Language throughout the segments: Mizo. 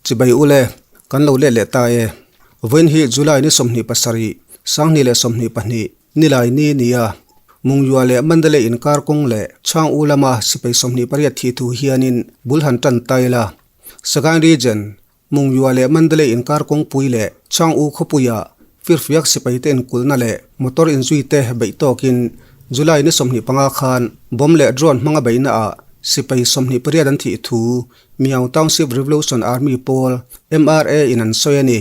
Chibai ule, kan lo let leh ta e. Vawiin hi July ni 27, 2022, nilai ni nia. Mungyua leh Mandalay inkar kawng leh Chhang U lama sipai 28 thih thu hianin bul han tan ta ila. Sagaing Region, Mungyua leh Mandalay inkar kawngpui leh Chhang U khawpuia firfiak sipaite inkulhna leh motor inzuite beih tawkin July ni 25 khan bomb leh drone hmanga beihnaah sipai 28 an thih thu Myaung Township Revolution Army pawl, MRA, in an sawi a ni.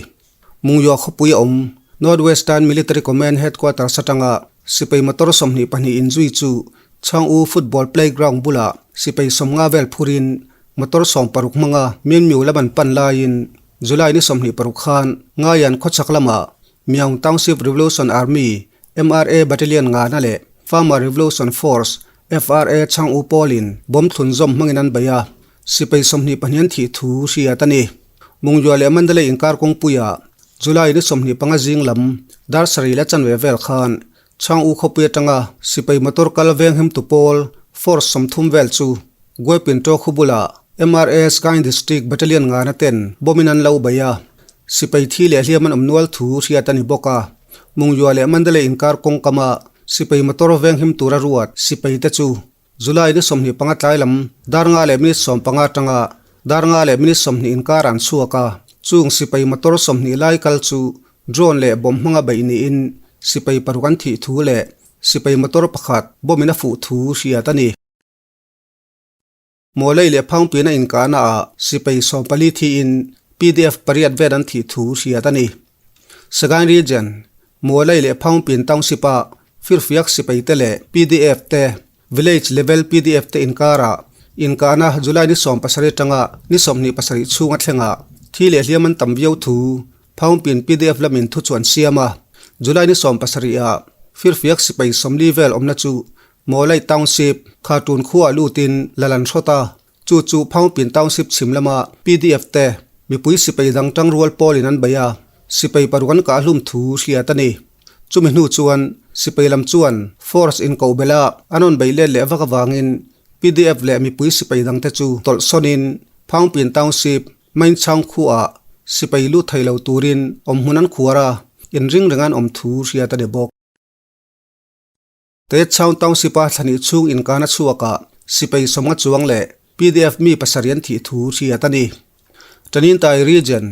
Mungyua khawpui a awm, North Western Military Command Headquarters atanga sipai motor 22 inzui chu Chhang U Football Playground bulah sipai 50 vel phurin motor 60 hmanga Myanmyu lam an pan laiin July ni 26 khan Ngayan khawchhak lamah Myaung Township Revolution Army, MRA, Battalion ngana leh Farmer Revolution Force, FRA chhang U pawlin bomb thlun zawm hmangin an bei a, sipai 22 an thih thu hriat a ni. Mungyua leh Mandalay inkar kawngpuia July ni 25 zing lam dar sarih leh chanve vel khan Chhang U khawpui atanga sipai motor kal veng hemtu pawl force 30 vel chu Guaipin Ṭaw khu bulah MRA Sagaing District Battalion ngana ten bomb in an lo bei a, sipai thi leh hliam an awm nual thu hriat a ni bawk a. Mungyua leh Mandalay inkar kawngkama sipai motor veng him tura ruat sipai te chu July ni 25 tlai lam dar nga leh minute 15 atanga dar nga leh minute 20 inkar an chhuak a, chung sipai motor 20 lai kal chu drone leh bomb hmanga beih niin sipai paruk an thih thu leh sipai motor pakhat bomb in a fuh thu hriat a ni. Mawlei leh Phangpuiin a inkahna ah sipai 14 thiin PDF pariat vel an thih thu hriat a ni. Sagaing Region, Mawlei leh Phangpuiin Township ah firfiak sipai te leh PDF te, Village Level PDF te inkarah inkahna July ni 17 atanga ni 27 chhunga thlengah thi leh hliam an tam viau thu Phangpuiin PDF lamin thu chu an siam a. July ni 17 ah firfiak sipai 40 vel awmna chu Mawlai Township, Khatun khuaah lutin lal an hrawt a, chu chu Phangpin Township chhim lama PDF te mipui sipai dang tangrual pawlin an bei a, sipai paruk an kah hlum thu hriat a ni. Chumi hnu chuan sipai lam chuan force inkoh belh a, an rawn bei let leh vak avangin PDF leh mipui sipai dangte chu tawlh sawnin Phangpin Township, Mainchang khuaah sipai lut thei lo turin awmhmun an khuar a, inring reng an awm thu hriat a ni bawk. Tetchhawn Township-a thlahnih chhung inkana chhuakah sipai 50 chuang leh PDF mi pasarih an thih thu hriat a ni. Tanintharyi Region,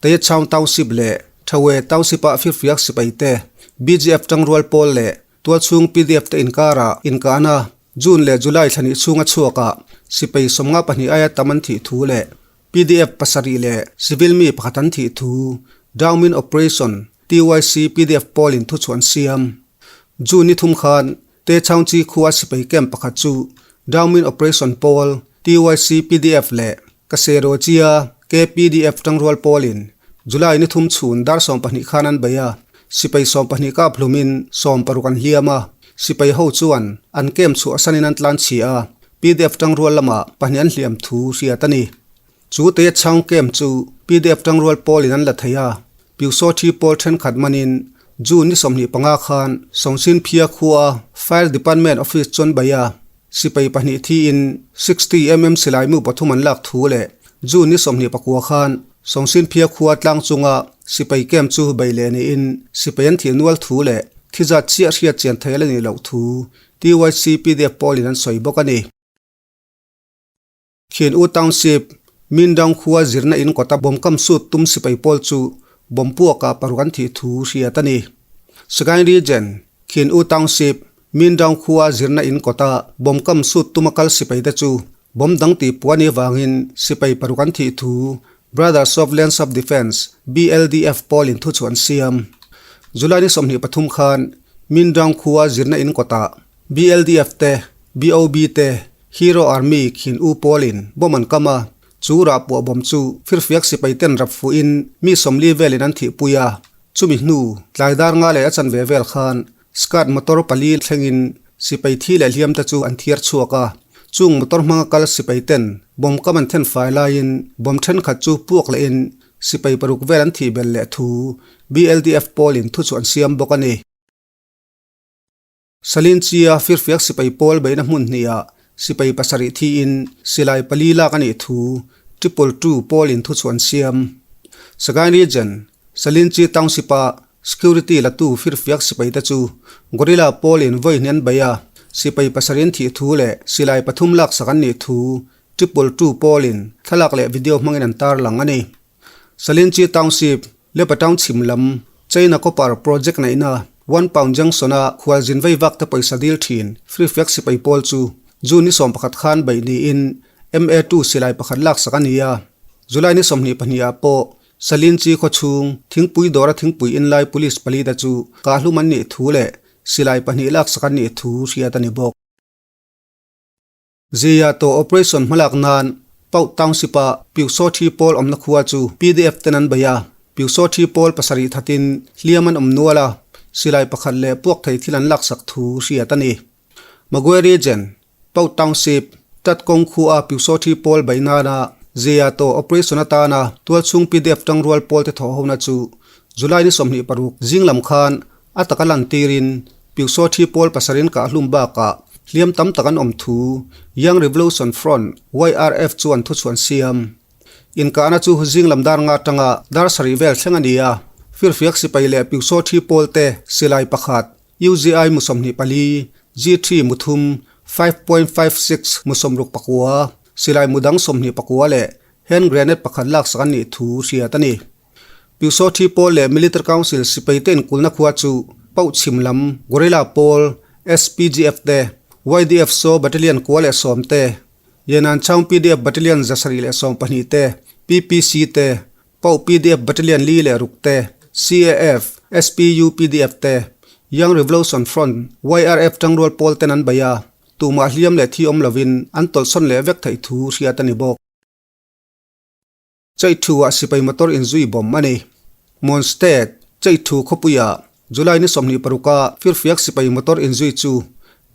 Tetchhawn Township leh Thawe Township-ah firfiak sipai te, BGF tangrual pawl leh tualchhung PDF te inkarah inkana June leh July thlahnih chhunga chhuakah sipai 52 aia tam an thih thu leh PDF pasarih leh civil mi pakhat an thih thu Downwind Operation, TYC PDF pawlin thu chu an siam. June ni thum khan Techhaungchi khua sipai camp pakhat chu Downwind Operation pawl, TYC PDF leh Kaserochia KPDF tangrual pawlin July ni thum chhun dar 12 khan an bei a, sipai 12 kap hlumin 60 an hliam a, sipai ho chuan an camp chhuah sanin an tlan chhi a, PDF tangrual lamah pahnih an hliam thu hriat a ni. Chu Techhaung camp chu PDF tangrual pawlin an la thei a, Piusaw thi pawl thenkhat manin June ni 25 khan Songsin Phia khua Fire Department office chuan bei a, sipai pahnih thiin 60 mm silai mu pathum an lak thu leh June ni 29 khan Songsin Phia khua tlang chunga sipai camp chu bei leh niin sipai an thih nual thu leh thi zat chiah hriat chian thei a la nih loh thu TYC PDF pawlin an sawi bawk a ni. Khin U Township, Mindang khua zirna in kawta bomb kam sut tum sipai pawl chu bomb puakah paruk an thih thu hriat a ni. Sagaing Region, Khin U Township, Mindang khua zirna in kawta bomb kam sut tuma kal sipai te chu bomb dang tih puah ni avangin sipai paruk an thih thu Brothers of Lands of Defence, BLDF, pawlin thu chu an siam. July ni 23 khan Mindang khua zirna in kawtah BLDF te, BOB te, Hero Army khin U pawlin bomb an kam a, chu rah puah bomb chu firfiak sipai ten rap fuhin mi 40 velin an thihpui a, chumi hnu tlai dar nga leh a chanve vel khan Skat motor pali thlengin sipai thi leh hliam te chu an thiar chhuak a, chung motor hmanga kal sipai ten bomb kam an then fai laiin bomb thenkhat chu puak lehin sipai paruk vel an thih belh leh thu BLDF pawlin thu chu an siam bawk a ni. Salin Chia firfiak sipai pawl beihna hmun hniah sipai pasarih thiin silai pali lak a nih thu 222 pawlin thuchhuah an siam. Sagaing Region, Salinchi Township-a security latu firfiak sipaite chu Gorilla pawlin vawi hnih an bei a, sipai pasarin thih thu leh silai pathum laksak an nih thu 222 pawlin thlalak leh video hmangin an tarlang a ni. Salinchi Township, Lepa Town chhim lam, China Copper Project neihna One Pound Junction-a khualzin vei vak te pawisa dil thin Free Flag sipai pawl chu June ni 11 khan beih niin MA2 silai pakhat laksak a ni a. July ni 22 ah pawh Salinchi khaw chhung thingpui dawra thingpui inlai police pali te chu kahhlum an nih thu leh silai pahnih laksak an nih thu hriat a ni bawk. Zia tawh operation hmalak nan Pauh Township-a Pyusawthi pawl awmna khua chu pdf ten an bei a, Pyusawthi pawl pasarih thatin hliam an awm nual a, silai pakhat leh puak thei thil an laksak thu hriat a ni. Magwe Region, Pauh Township, Tat kawng khua Pyusawthi pawl beih nana Zia tawh operation atana tualchhung pdf tangrual pawlte thawhhona chu July ni 26 zing lam khan A taka lantirin Pyusawthi pawl pasarin kahhlum bakah hliam tam tak an awm thu Young Revolution Front, YRF, chuan thuchhuan siam. Inkahna chu zing lam dar nga atanga dar sarih vel thleng a ni a, firfiak sipai leh Pyusawthi pawlte silai pakhat, UGI mu 24, G3 mu thum, 5.56 mu 69, silai mu dang 24 leh hand grenade pakhat laksak an nih thu hriat a ni. Pyusawthi pawl leh Military Council sipai te inkulna khua chu Pauh chhim lam Guerrilla pawl SPGF te, YDF Saw Battalion 11 te, Yenan Chaung pdf Battalion 712 te, PPC te, Pauh pdf Battalion 4 6 te, CAF, SPU pdf te, Young Revolution Front, YRF tangrual pawl ten an bei a, tumah hliam leh thi awm lovin an tawlhsawn leh vek theih thu hriat a ni bawk. Chaithu-ah sipai motor inzui bawm a ni. Mon State, Chaithu khawpuiah July ni 26-a firfiak sipai motor inzui chu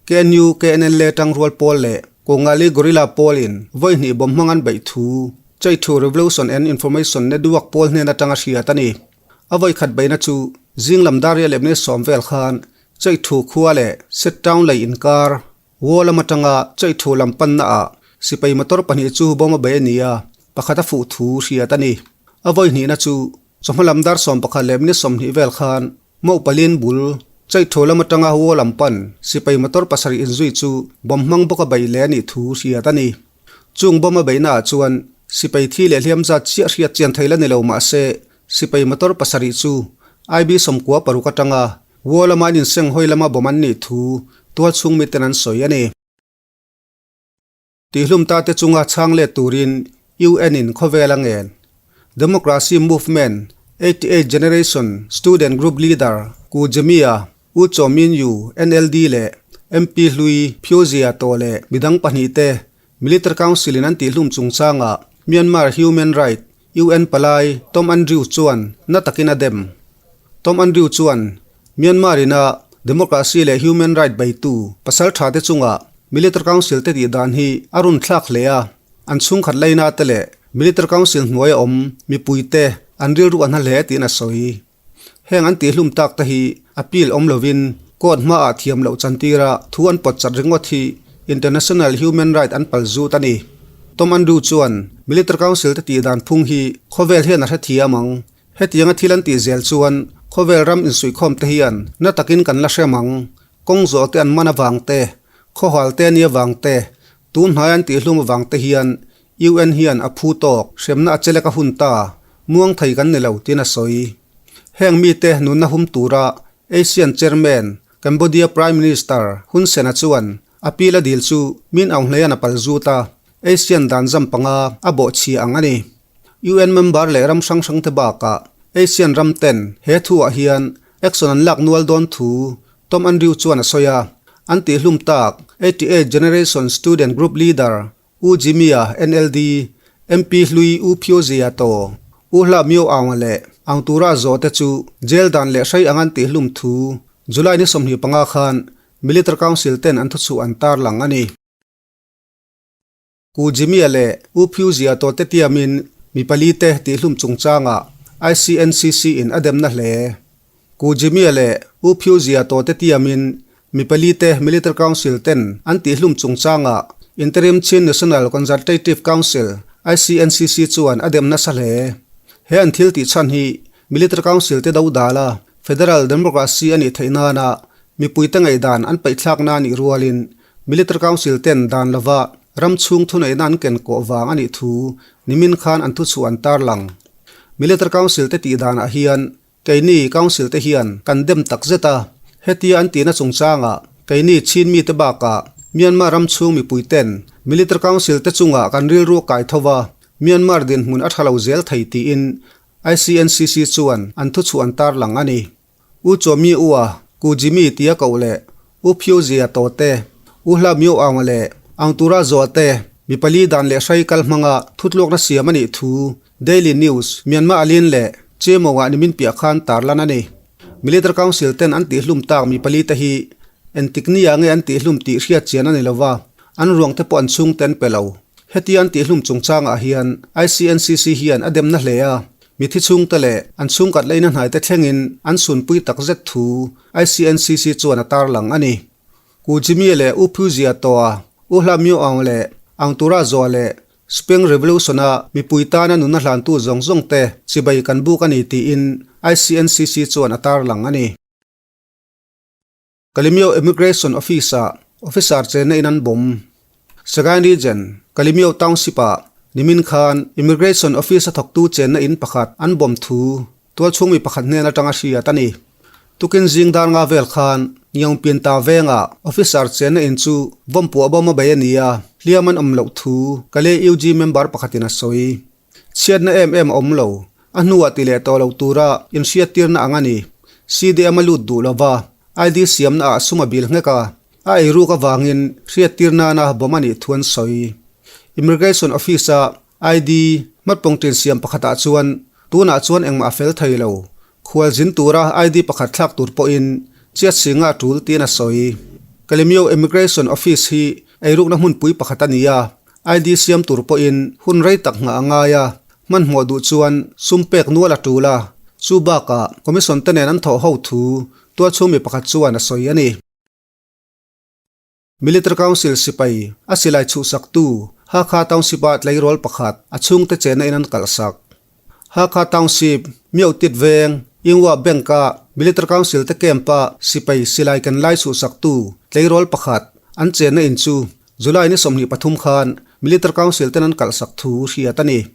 KNU KNLA tangrual pawl leh Kongali Guerrilla pawlin vawi hnih bawm hmang an beih thu Chaithu Revolution and Information Network pawl hnen atanga hriat a ni. A vawi khat beihna chu zing lam dar rial epni sawm vel khan Chaithu khua leh Set Town lei inkar War lam atanga Chaithu lam panna ah sipai motor pahnih chu bawm a bei a ni a, pakhat a fuh thu hriat a ni. A vawi hnihna chu chawhma lam dar 11 leh minute 20 vel khan Mauhpalin bul Chaithu lam atanga War lam pan sipai motor pasarih inzui chu bawm hmang bawk a bei leh a nih thu hriat a ni. Chung bawm a beihna ah chuan sipai thi leh hliam zat chiah hriat chian thei la ni lo mahse sipai motor pasarih chu IB 96 atanga War lama an inseng hawi lama bawm an nih thu tualchhung miten an sawi a ni. Tihlum ta te chunga chhang let turin UN in khawvel a ngen. Democracy Movement 88 Generation Student Group Leader Ku Jemia, U Chaw Min Yu, NLD leh MP Hlui Phyo Zia tawh leh midang pahnih te Military Council in an tihlum chungchangah Myanmar Human Right UN palai Tom Andrew chuan na takin a dem. Tom Andrew chuan Myanmar ina democracy leh human right beitu pasal tha te chungah Military Council te tih dan hi a run thlak hle a, an chhungkhat laina te leh Military Council hnuaia awm mipui te an rilru a hna hle tiin a sawi. Heng an tihhlum tak te hi appeal awm lovin court hmaah thiam loh chantira thu an pawt chat ringawt hi international human right an pal zut a ni. Tom Andrew chuan Military Council te tih dan phung hi khawvel hian a hrethiam ang. Hetianga thil an tih zel chuan khawvel ram insuihkhawm te hian na takin kan la hrem ang. Kawng zawh te an man avang te, khawhal te nia vang te, tun hnai an tihhlum avang te hian UN hian a phu tawk, hremna a chelek a hun ta, muang thei kan ni lo tiin a sawi. Heng mite nunna hum tura Asian Chairman, Cambodia Prime Minister Hun Sen-a chuan appeal a dil chu min au hleian a pal zut a, Asian dan zam panga a bawhchhia ang a ni. UN member leh ram hrang hrangte bakah Asian ram ten he thuah hian action an lak nual dawn thu Tom Andrew chuan a sawi a, an tihhlum tak 88 Generation Student Group Leader U Jimmy-a, NLD, MP Hlui U Phyo Zia To, U Hla Myo Aung-a leh Aung Tura zawh te chu jail dan leh hrei ang an tihhlum thu July ni 25 khan Military Council ten an thuchhuah an tarlang a ni. Ku Jimmy-a leh U Phyo Zia To te tiamin mi pali te tihhlum chungchangah ICNCC in a demna hle. Ku Jimmy-a leh U Phyo Zia To te tiamin Mi pali te Military Council ten an tihhlum chungchangah Interim Chin National Consultative Council, ICNCC chuan a dem nasa hle. He an thil tih chhan hi Military Council te do dal a, Federal Democracy a nih theih nana mipuite ngaihdan an paihthlakna a nih rualin Military Council ten dan lova ram chhung thuneihna an ken kawh vang a nih thu nimin khan an thuchhuah an tarlang. Military Council te tih danah hian Keini Council te hian kan dem tak zet a, hetia an tihna chungchangah keini Chin mite bakah Myanmar ram chhung mipui ten Military Council te chungah kan rilru a kai tho va, Myanmar dinhmun a tha lo zel thei tiin ICNCC chuan an thuchhuah an tarlang a ni. U Chaw Mi Ua, Ku Jimmy tia koh leh U Phyo Zia Taw te, U Hla Myo Aung leh Aung Tura Zaw te mi pali dan leh hrai kal hmanga thutluakna siam a nih thu Daily News, Myanmar Alin leh Chemo-ah nimin piah khan tarlan a ni. Military Council ten an tihhlum tak mi pali te hi entik nia nge an tihhlum tih hriat chian a ni lova, an ruang te pawh an chhung te an pe lo. Hetia an tihhlum chungchangah hian ICNCC hian a demna hle a, mithi chhungte leh an chhungkat leina hnaite thlengin an sunpui takzet thu ICNCC chuan a tarlang a ni. Ku Jimmy leh U Phu Zia Toa, U Hla Myo Aung leh Aung Tura Zaw leh Spring Revolution-a mipui tana nunna hlantu zawng zawng te chibai kan buk a ni tiin ICNCC chuan a tarlang a ni. Kalemyo Immigration Office-ah officer chenna in an bawm. Sagaing Region, Kalemyo Township-ah nimin khan Immigration Office-a thawktu chenna in pakhat an bawm thu Tualchhung mi pakhat hnen atanga hriat a ni. Tukin zing dar nga vel khan Ngiangpianta vengah officer chenna in chu bomb puah bawm a bei a ni a, hliam an awm loh thu Kale UG member pakhatin a sawi. Chhiatna em em a awm lo, a hnuah ti leh tawh lo tura inhriattirna ang a ni. CDM a lut duh lova, ID siamna ah sum a bil nghek a, a eiruk avangin hriattir nana bomb a nih thu an sawi. Immigration Office-a ID, Hmatpawng tin siam pakhatah chuan tunah chuan engmah a fel thei lo. Khual zin tura ID pakhat thlak tur pawhin chiat singa a tul tiin a sawi. Kalemyo Immigration Office hi eirukna hmunpui pakhat a ni a, ID siam tur pawhin hun rei tak nghah a ngai a, hmanhmawh duh chuan sum pek nual a tul a, chu bakah Commission te nen an thawh ho thu tualchhung mi pakhat chuan a sawi a ni. Military Council sipai a silai chhuhsaktu Hakha Township-ah tleirawl pakhat a chhungte chenna in an kalhsak. Hakha Township, Myotit Veng, Ingwa Bank-a Military Council te camp-a sipai silai ken lai chhuhsaktu tleirawl pakhat an chenna in chu July ni 23 khan Military Council ten an kalhsak thu hriat a ni.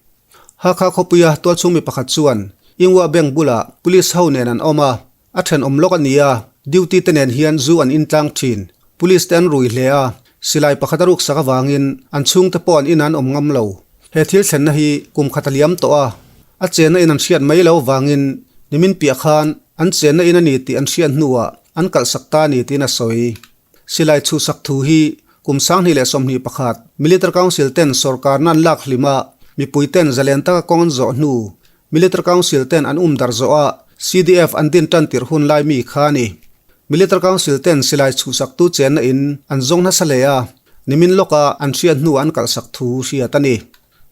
Hakha khawpuia tualchhung mi pakhat chuan Ingwa Bank bulah Police ho nen an awm a, A thenawm lawk a ni a, duty te nen hian zu an intlang thin. Police te an rui hle a, silai pakhat a ruksak avangin an chhungte pawh an in an awm ngam lo. He thil thlenna hi kum khat a liam tawh a, a chenna in an hriat mai lo avangin nimin piah khan an chenna in a ni tih an hriat hnuah an kalhsak ta a ni tiin a sawi. Silai chhuhsak thu hi kum 2021 Military Council ten sawrkarna an lak hlim a, mipui ten zalen taka kawng an zawh hnu Military Council ten an um darh zawh a, CDF an din tan tirh hun lai mi kha a ni. Military Council ten silai chhuhsaktu chenna in an zawng nasa hle a, nimin lawka an hriat hnu an kalhsak thu hriat a ni.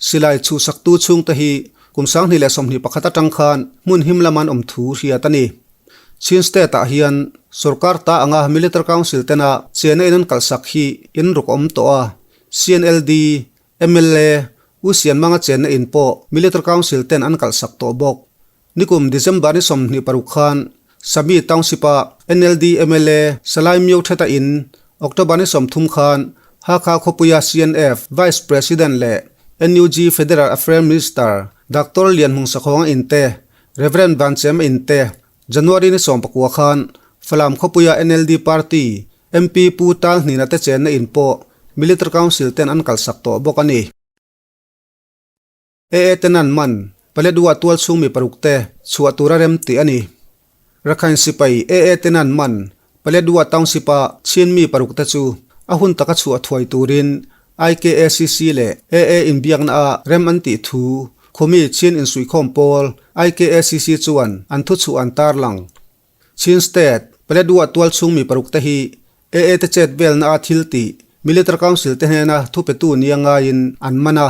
Silai chhuhsaktu chhungte hi kum 2021 atang khan hmun him lama an awm thu hriat a ni. Chin State ah hian sorkar ta anga Military Council tena chenna in an kalhsak hi in ruk a awm tawh a, CNLD, Mla, U Sianmanga chenna in pawh Military Council ten an kalhsak tawh bawk. Nikum December ni 26 khan Sami Township-a NLD mla Salai Myo Theta in October ni 30 khan Hakha khawpuia CNF Vice President leh NUG Federal Affairs Minister Doctor Lian Hmung Sakhawng a in te, Rev. Van Chem a in te, January ni 19 khan Falam khawpuia NLD Party MP Pu Tal Hnina te chenna in pawh Military Council ten an kalsak tawh bawk a ni. AA ten an man Paletwa tual chhung mi paruk te chhuah tura rem tih a ni. Rakhine sipai AA ten an man Paletwa Township a chhin mi paruk te chu a hun taka chhuah thuai turin IKACC leh AA inbiakna a rem an tih thu khumi Chin insuihkhawm pawl IKACC chuan an thuchhuah an tarlang. Chin State, Paletwa tual chhung mi paruk te hi AA te chet velna a thil tih Military Council te hnena thupetu nia ngaiin an man a.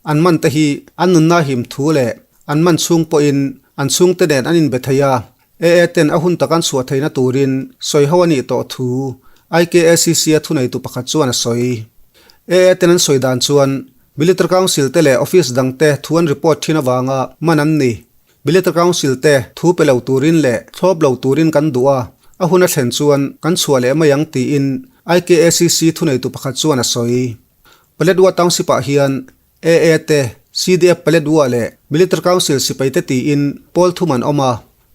An man te hi an nunna him thu leh an man chhung pawhin an chhungte nen an inbe thei a, AA ten a hun tak an chhuah theihna turin sawi ho a nih tawh thu IKACC-a thuneitu pakhat chuan a sawi. AA ten an sawi dan chuan. Military Council te leh office dangte thu an report thin avanga man an ni. Military Council te thu pe lo turin leh thlawp lo turin kan duh a, a hun a thlen chuan kan chhuah leh mai ang tiin IKACC thuneitu pakhat chuan a sawi. Paletwa Township ah hian AA te, CDF Paletwa leh Military Council sipai te tiin pawl thum an awm a.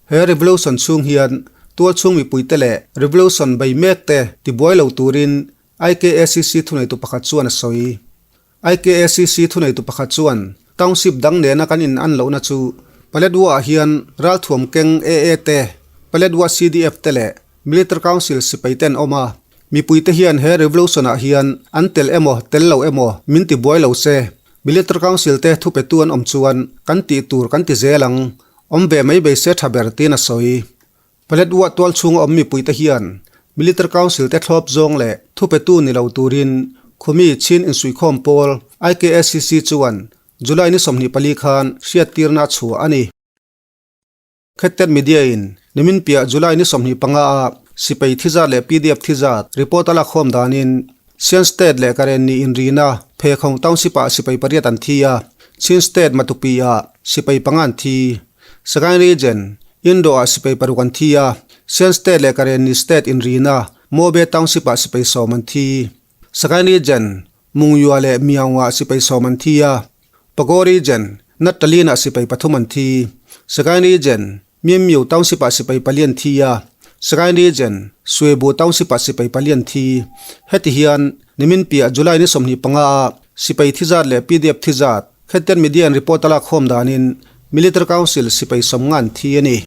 He revolution chhung hian tualchhung mipuite leh revolution bei mek te tibuai lo turin IKACC thuneitu pakhat chuan a sawi. IKACC thuneitu pakhat chuan township dang nena kan in an lohna chu Paletwa ah hian ralthuam keng AA te, Paletwa CDF te leh Military Council sipai te an awm a. Mipuite hian he revolution ah hian an tel emaw tel lo emaw min ti buai lo se, Military Council te thupetu an awm chuan kan tih tur kan ti zel ang, awm ve mai bei se tha ber tiin a sawi. Paletwa tual chhunga awm mipuite hian Military Council te thlawp zawng leh thupetu ni lo turin Khumi Chin Insuihkhawm Pawl, IKSCC, chuan July ni 24 khan hriattirna a chhuah a ni. Khettet Media in nimin piah July ni 25 a sipai thi zat leh pdf thi zat report a lakkhawm danin Sian State leh Karenni inrina Phekhawng Township ah sipai pariat an thi a, Chin State Matupi ah sipai panga an thi. Sagaing Region, Indo ah sipai paruk an thi a, Sian State leh Karenni State inrina Mobe Township ah sipai sawm an thi. Sagaing Region, Mungyua leh Myaung ah sipai sawm an thi a, Pago Region, Nattalin ah sipai pathum an thi. Sagaing Region, Myinmyo Township ah sipai pali an thi a, Sagaing Region, Swebu Township ah sipai pali an thi. Heti hian, nimin piah July ni 25 ah sipai thi zat leh pdf thi zat, Khettian Media in report a lak khawm danin Military Council sipai sawm nga an thi a ni.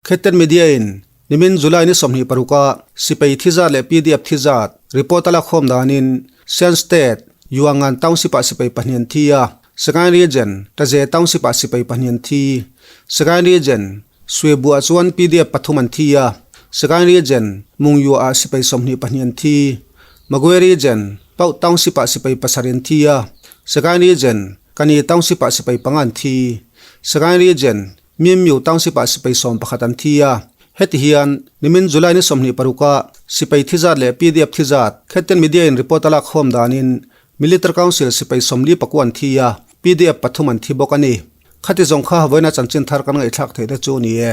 Khettian Media in nimin July ni 26 a sipai thi zat leh pdf thi zat report a lak khawm danin Shan State, Yuangan Township ah sipai pahnih an thi a, Sagaing Region, Taze Township ah sipai pahnih an thi. Sagaing Region, Swebu ah chuan pdf pathum an thi a, Sagaing Region, Mungyua ah sipai 22 an thi. Magwe Region, Pauh Township ah sipai pasarih an thi a, Sagaing Region, Kani Township ah sipai panga an thi. Sagaing Region, Myinmyo Township ah sipai 11 an thi a, heti hian nimin July ni 26 ah sipai thi zat leh pdf thi zat Khettian Media in report a lak khawm danin Military Council sipai 44 an thi a, pdf pathum an thi bawk a ni. Khati zawng kha vawiina chanchin thar kan ngaihthlak theih te chu a ni e.